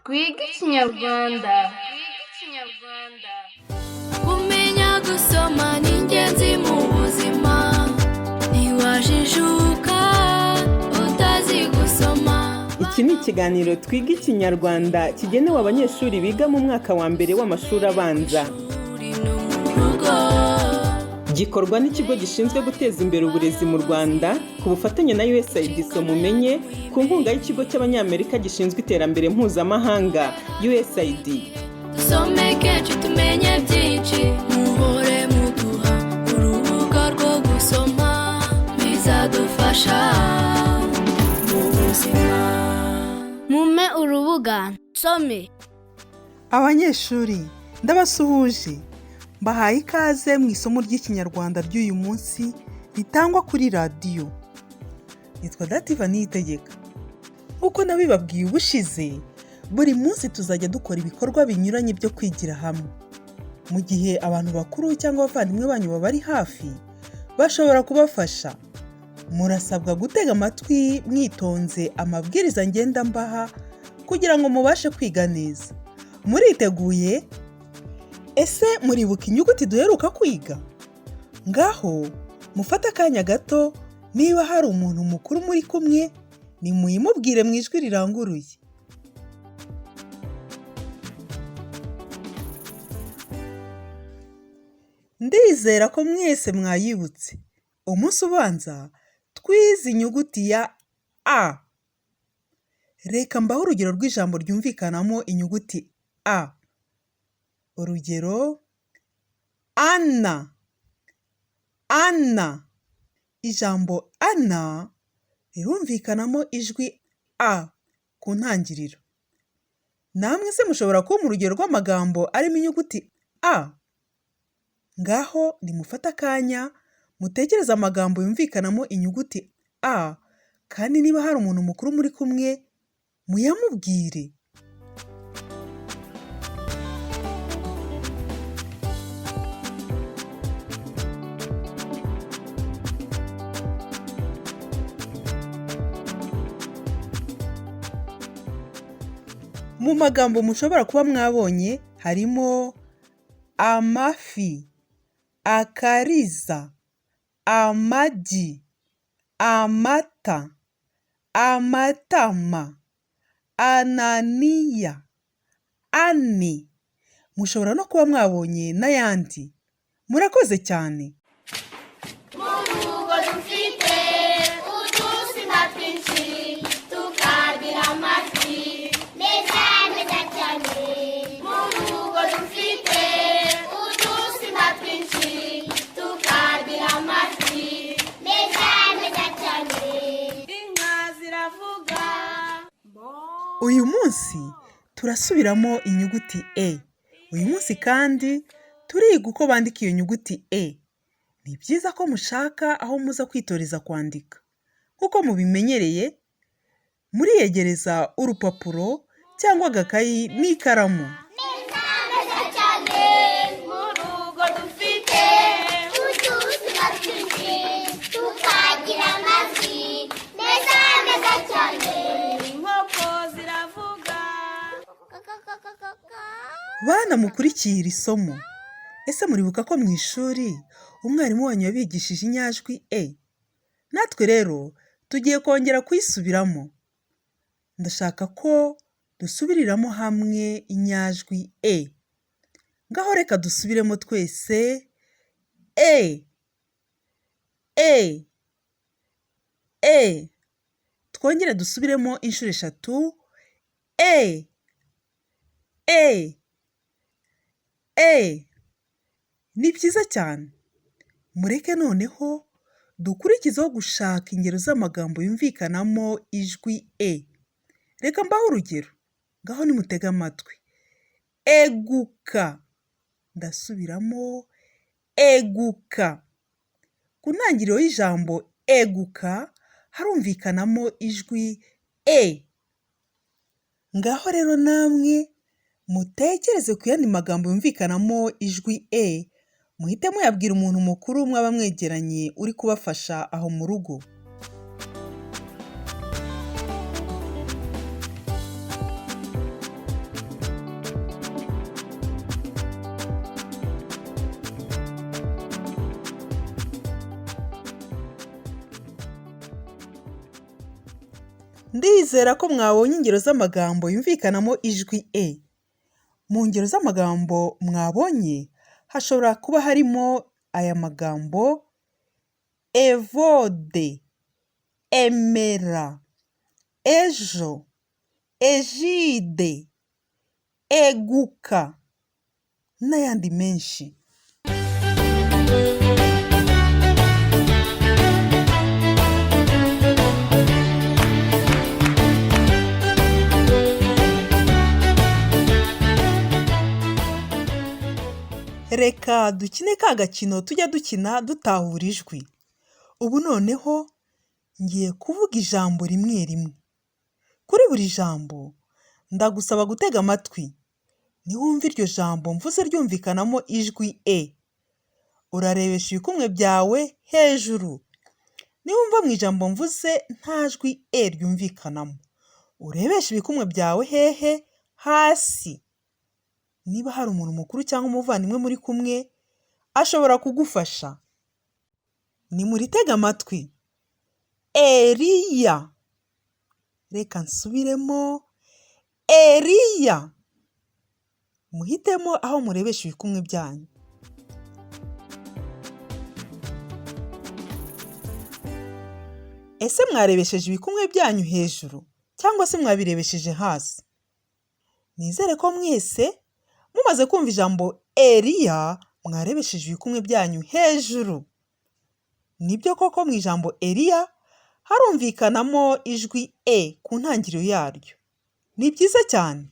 Twige Ikinyarwanda. Kumenya gusoma ni ingenzi mu buzima, ntiwajijuka utazi gusoma. Iki ni ikiganiro Twiga Ikinyarwanda kigenewe abanyeshuri biga mu mwaka wa mbere w'amashuri abanza. Uri no mu rugo. Gikorwa n'ikigo gishinzwe guteza imbere uburezi mu Rwanda ku bufatanye na USAID Mumenye, ku nkunga y'ikigo cy'Abanyamerika gishinzwe iterambere mpuzamahanga, USAID. Dusome kenshi tumenye byinshi, muhore muduha urubuga rwo gusoma, bizadufasha mu buzima. Mumpe urubuga nsome. Abanyeshuri, ndabasuhuje, mbahaye ikaze mu isomo ry'Ikinyarwanda ry'uyu munsi ritangwa kuri radiyo. Nitwa Dativa Niyitegeka. Nk'uko nabibabwiye ubushize, buri munsi tuzajya dukora ibikorwa binyuranye byo kwigira hamwe. Mu gihe abantu bakuru cyangwa abavandimwe banyu babari hafi, bashobora kubafasha. Murasabwa gutega amatwi mwitonze amabwiriza ngenda mbaha kugira ngo mubashe kwiga neza. Muriteguye? Ese muribuka inyuguti duheruka kwiga? Ngaho mufate akanya gato, niba hari umuntu mukuru muri kumwe, nimuyimubwire mu ijwi riranguruye. Ndizera ko mwese mwayibutse. Umunsi ubanza twize inyuguti ya A. Reka mbahe urugero rw'ijambo ryumvikanamo inyuguti A. Urugero: Ana, Ana. Ijambo ana rirumvikanamo ijwi A ku ntangiriro. Namwe se mushobora kumpa urugero rw'amagambo arimo inyuguti A? Ngaho nimufate akanya mutekereze amagambo yumvikanamo inyuguti A, kandi niba hari umuntu mukuru muri kumwe, muyamubwire. Mu magambo mushobora kuba mwabonye harimo amafi, akariza, amagi, amata, amatama, ananiya, ane. Mushobora no kuba mwabonye n'ayandi. Murakoze cyane. Mu rugo dufite udusimba twinshi, tukagira amajwi meza meza cyane. Mu rugo dufite udusimba twinshi, tukagira amajwi meza meza cyane. Inka ziravuga. Uyu munsi turasubiramo inyuguti E. Uyu munsi kandi turiga uko bandika iyo nyuguti E. Ni byiza ko mushaka aho muza kwitoreza kwandika. Nk'uko mubimenyereye, muriyegereza urupapuro cyangwa agakayi n'ikaramu. Meza meza cyane. Mu rugo dufite udusimba twinshi, tukagira amajwi meza meza cyane. Inkoko ziravuga. Bana mukurikiye iri somo, ese muribuka ko mu ishuri umwarimu wanyu yabigishije inyajwi E? Natwe rero tugiye kongera kuyisubiramo. Ndashaka ko dusubiriramo hamwe inyajwi E. Ngaho reka dusubiremo twese: E, E, E. Twongere dusubiremo inshuro eshatu: E, E, E. Ni byiza cyane. Mureke noneho dukurikizeho gushaka ingero z'amagambo yumvikanamo ijwi E. Reka mbahe urugero. Ngaho nimutege amatwi: Eguka. Ndasubiramo: eguka. Ku ntangiriro y'ijambo eguka harumvikanamo ijwi E. Ngaho rero namwe mutekereze ku yandi magambo yumvikanamo ijwi E, muhite muyabwira umuntu mukuru mwaba mwegeranye uri kubafasha aho mu rugo. Ndizera ko mwabonye ingero z'amagambo yumvikanamo ijwi e. Mu ngero z'amagambo mwabonye hashobora kuba harimo aya magambo: Evode, emera, ejo, Ejide, eguka n'ayandi menshi. Reka dukine ka gakino tujya dukina dutahura ijwi. Ubu noneho ngiye kuvuga ijambo rimwe rimwe. Kuri buri jambo ndagusaba gutega amatwi. Niwumva iryo jambo mvuze ryumvikanamo ijwi e, urarebesha ibikumwe byawe hejuru. Niwumva mu ijambo mvuze nta jwi e ryumvikanamo, urebeshe ibikumwe byawe hehe? Hasi. Niba hari umuntu mukuru cyangwa umuvandimwe muri kumwe, ashobora kugufasha. Nimuritege amatwi. Eliya. Reka nsubiremo. Eliya. Muhitemo aho murebesha ibikumwe byanyu. Ese mwarebesheje ibikumwe byanyu hejuru cyangwa se mwabirebesheje hasi? Nizere ko mwese mumaze kumva ijambo Eliya mwarebesheje ibikumwe byanyu hejuru. Nibyo koko mu ijambo Eliya harumvikanamo ijwi e ku ntangiriro yaryo. Ni byiza cyane.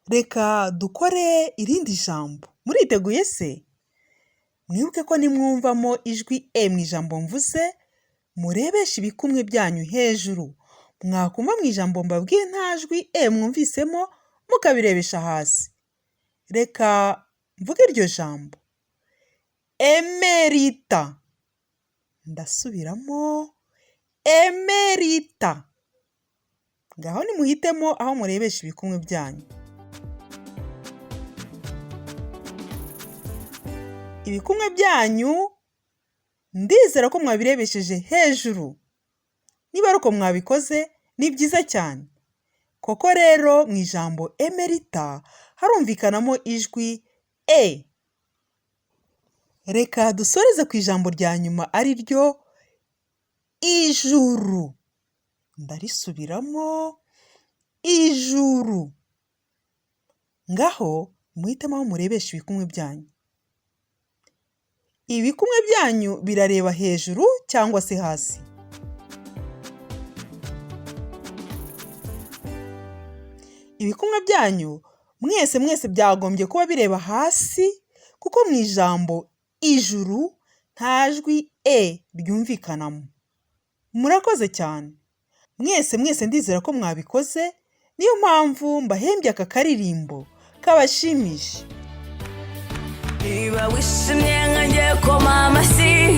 Reka dukore irindi jambo. Muriteguye se? Mwibuke ko nimwumvamo ijwi e mu ijambo mvuze, murebeshe ibikumwe byanyu hejuru. Mwakumva mu ijambo mbabwiye nta jwi e mwumvisemo, mukabirebesha hasi. Reka mvuge iryo jambo. Emerita. Ndasubiramo. Emerita. Ngaho nimuhitemo aho murebesha ibikumwe byanyu. Ibikumwe byanyu ndizera ko mwabirebesheje hejuru. Niba ari uko mwabikoze ni byiza cyane. Koko rero mu ijambo emerita harumvikanamo ijwi e. Reka dusoreze ku ijambo rya nyuma ari ryo ijuru. Ndarisubiramo ijuru. Ngaho muhitemo aho murebesha ibikumwe byanyu. Ibikumwe byanyu birareba hejuru cyangwa se hasi? Ibikumwe byanyu mwese mwese byagombye kuba bireba hasi, kuko mu ijambo ijuru nta jwi e ryumvikanamo. Murakoze cyane. Mwese mwese ndizera ko mwabikoze, niyo mpamvu mbahembye aka karirimbo kabashimisha. Niba wishimye nkanjye koma amashyi.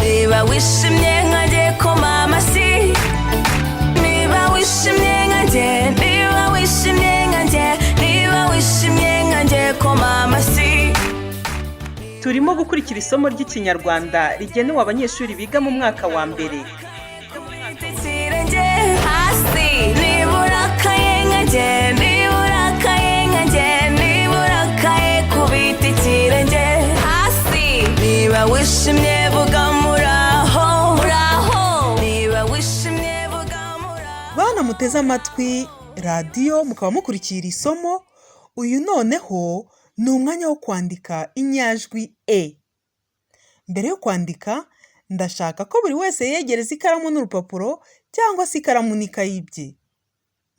Niba wishimye nkanjye koma amashyi. Niba wishimye nkanjye, niba wishimye nkanjye, niba wishimye nkanjye koma amashyi. Turimo gukurikira isomo ry'Ikinyarwanda rigenewe abanyeshuri biga mu mwaka wa mbere. Kubita ikirenge hasi. Niba urakaye nkanjye, niba urakaye nkanjye, niba urakaye kubita ikirenge hasi. Niba wishimye vuga muraho, muraho. Niba wishimye vuga muraho. Bana muteze amatwi radiyo mukaba mukurikira iri somo, uyu noneho ni umwanya wo kwandika inyajwi e. Mbere yo kwandika, ndashaka ko buri wese yegereza ikaramu n'urupapuro cyangwa se ikaramu n'ikayi bye.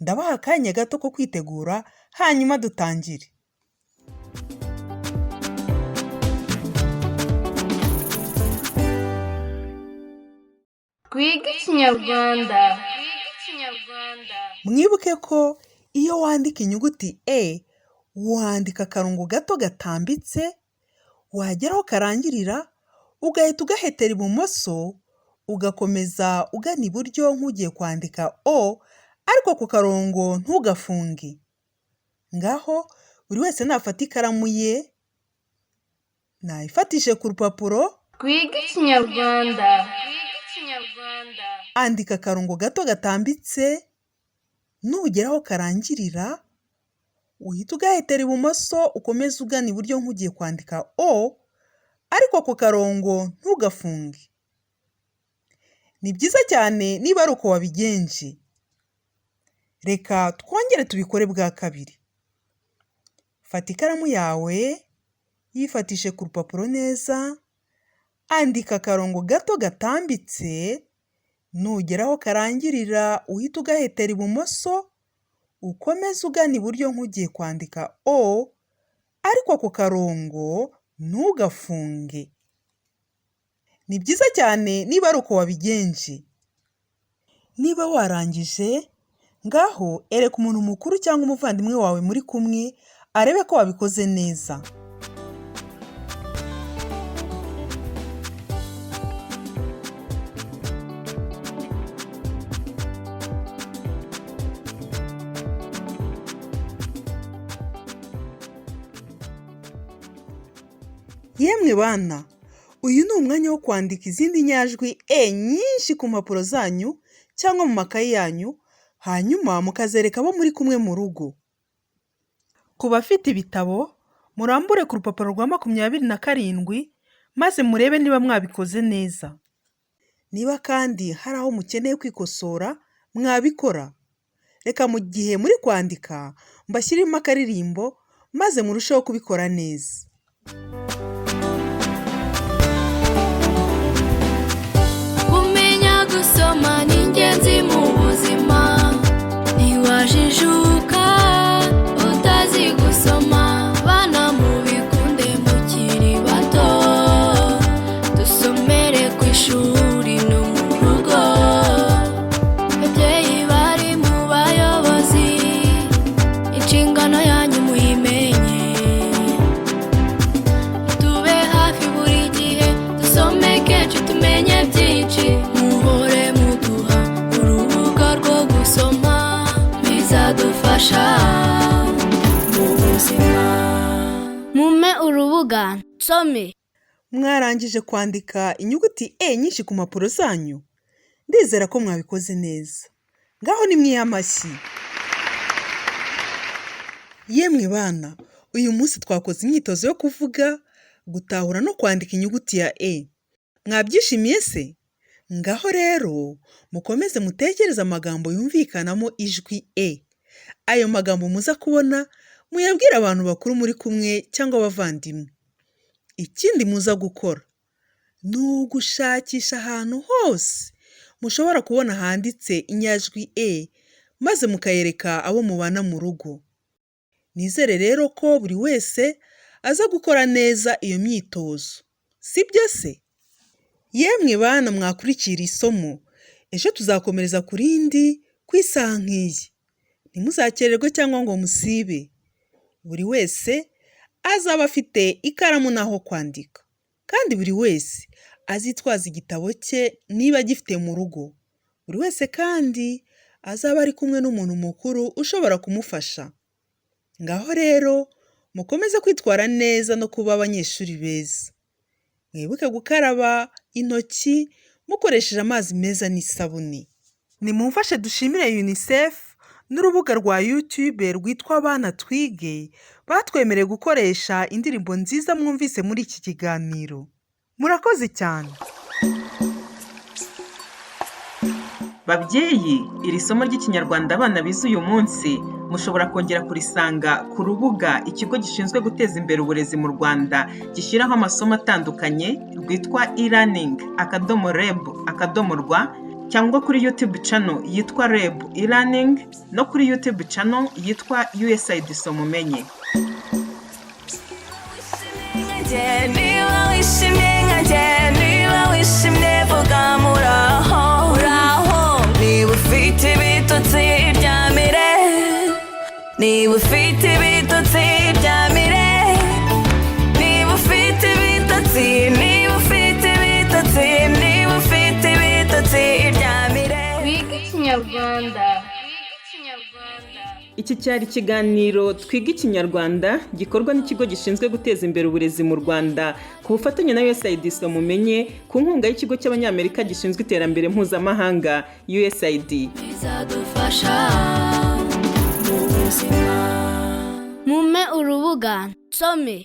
Ndabaha akanya gato ko kwitegura, hanyuma dutangire. Twige Ikinyarwanda. Mwibuke ko iyo wandika inyuguti e, wandika akarongo gato gatambitse, wagera aho karangirira ugahita ugahetera ibumoso, ugakomeza ugana iburyo nk'ugiye kwandika o, ariko ku karongo ntugafunge. Ngaho buri wese nafata ikaramu ye, nayifatishe ku rupapuro. Twige Ikinyarwanda. Andika akarongo gato gatambitse, nugera aho karangirira, uhite ugahetera ibumoso ukomeze ugana iburyo nk'ugiye kwandika O, ariko ako karongo ntugafunge. Ni byiza cyane niba ari uko wabigenje. Reka twongere tubikore bwa kabiri. Fata ikaramu yawe, yifatishe ku rupapuro neza, andika akarongo gato gatambitse, nugera aho karangirira uhite ugahetera ibumoso, ukomeze ugana iburyo nk'ugiye kwandika O, ariko ako karongo ntugafunge. Ni byiza cyane niba ari uko wabigenje. Niba warangije, ngaho ereka umuntu mukuru cyangwa umuvandimwe wawe muri kumwe, arebe ko wabikoze neza. Yemwe bana, uyu ni umwanya wo kwandika izindi nyajwi E nyinshi ku mpapuro zanyu cyangwa mu makayi yanyu, hanyuma mukazereka abo muri kumwe mu rugo. Ku bafite ibitabo, murambure ku rupapuro rwa 27 maze murebe niba mwabikoze neza. Niba kandi hari aho mukeneye kwikosora, mwabikora. Reka mu gihe muri kwandika, mbashyiriremo akaririmbo maze murusheho kubikora neza. Kumenya gusoma ni ingenzi mu buzima. Ntiwajijuka utazi gusoma. Bana mubikunde mukiri bato, dusomere ku ishuri no mu rugo. Babyeyi bari mu bayobozi, inshingano yanyu muyimenye. Tube hafi buri gihe, dusome kenshi tumenye byinshi. Muhore muduha urubuga rwo gusoma, bizadufasha mu buzima. Mumpe urubuga nsome. Mwarangije kwandika inyuguti E nyinshi ku mpapuro zanyu? Ndizera ko mwabikoze neza. Ngaho nimwihe amashyi. Yemwe bana, uyu munsi twakoze imyitozo yo kuvuga, gutahura no kwandika inyuguti ya E. Mwabyishimiye se? Ngaho rero mukomeze mutekereze amagambo yumvikanamo ijwi E. Ayo magambo muza kubona muyabwire abantu bakuru muri kumwe cyangwa abavandimwe. Ikindi muza gukora ni ugushakisha ahantu hose mushobora kubona handitse inyajwi E maze mukayereka abo mubana mu rugo. Nizere rero ko buri wese aza gukora neza iyo myitozo. Si byo se? Yemwe bana mwakurikira isomo, ejo tuzakomereza ku rindi ku isaha nk'iyi. Ntimuzakererwe cyangwa ngo musibe. Buri wese azaba afite ikaramu n'aho kwandika. Kandi buri wese azitwaza igitabo cye niba agifite mu rugo. Buri wese kandi azaba ari kumwe n'umuntu mukuru ushobora kumufasha. Ngaho rero mukomeze kwitwara neza no kuba abanyeshuri beza. Mwibuke gukaraba intoki mukoresheje amazi meza n'isabune. Nimumfashe dushimire UNICEF n'urubuga rwa YouTube rwitwa Abana Twige batwemereye gukoresha indirimbo nziza mwumvise muri iki kiganiro. Murakoze cyane. Babyeyi, iri somo ry'Ikinyarwanda abana bize uyu munsi mushobora kongera kurisanga ku rubuga ikigo gishinzwe guteza imbere uburezi mu Rwanda gishyiraho amasomo atandukanye rwitwa e-learning akadomo reb akadomo rwa, cyangwa kuri YouTube channel yitwa REB e-learning no kuri YouTube channel yitwa USAID Somumenye. Niba wishimye nkanjye, niba wishimye vuga muraho, muraho. Niba ufite ibitotsi ryamire, niba ufite ibitotsi ryamire, niba ufite ibitotsi, niba ufite ibitotsi, niba ufite ibitotsi ryamire. Wige Ikinyarwanda. Iki cyari ikiganiro Twiga Ikinyarwanda gikorwa n'ikigo gishinzwe guteza imbere uburezi mu Rwanda ku bufatanye na USAID Mumenye, ku nkunga y'ikigo cy'Abanyamerika gishinzwe iterambere mpuzamahanga, USAID. Bizadufasha mu buzima. Mumpe urubuga nsome.